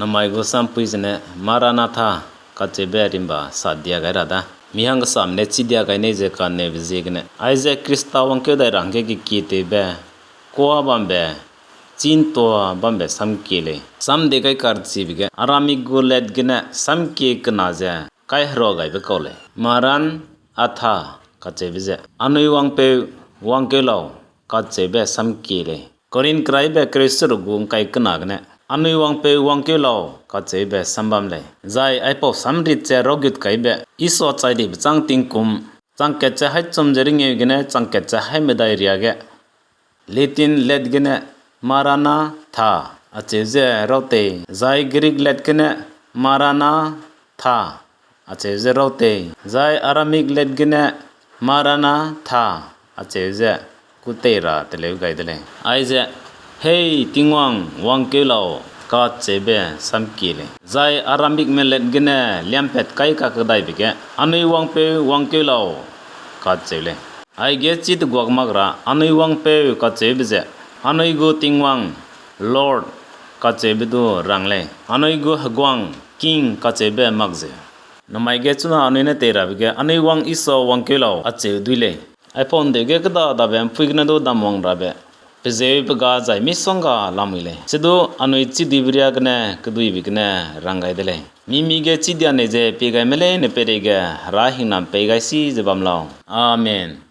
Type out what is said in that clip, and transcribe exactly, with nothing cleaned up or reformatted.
Namai gu sampui zene Maranatha kacheube rimba sa dia gai ra da. Mi hanggesame ne chi dia gai nei ze kaneube ziegene, aize Khrista wangkeu dai ra hangge gekietewbe, kuâ bambe, chî ntua bambe samkie lei. Sam de kai karchibe ge Aramik gu let gene samkie kena ze kaiherua gaibe kau lei. Maran atha kacheube ze, Anui Wangpeu, wangkeu lau, kacheube samkie lei. Korinth keraibe kereu seruk gu ngkai kena gene, Anui Wangpeu, wangkeu lau, kacheube sam bam lei. Zai aipau samrit ze raw gut kaibe, Isua chai dibe châng tingkum, changkat ze haî chum ze ringeu gene changkat ze haî medai riage, Latin let gene Maranatha acheu ze raw tei, zai Greek let gene Maranatha acheu ze raw tei, zai Aramik let gene Maranatha acheu ze kû tei ra teleu gai de lei. Aize, Hei Tingwang, wangkeu lau, kacheube samkie lei. Zai Aramikme let gene liampat kai kakedaibe ge, Anui Wangpeu, wangkeu lau, kacheu lei. Aige chî teguak mak ra Anui Wangpeu kacheube ze, anui gu Tingwang, Lord, kacheube du rang lei. Anui gu heguang, King, kacheube mak zeu. Namai ge chuna anui ne tei rabe ge, Anui Wang Isua wangkeu lau, acheu dui lei. Aipau ndeu ge kêda dabe ’mpui gene du damwang rabe, pezeu pega zai misongga lamui lei. Chidu anui chiduibe riâ gene keduibe gene rang gai de lei. Mimi ge chidia nei ze pie gaime leine peireige Hera hingnam pei gai si ze bam lau. Amen.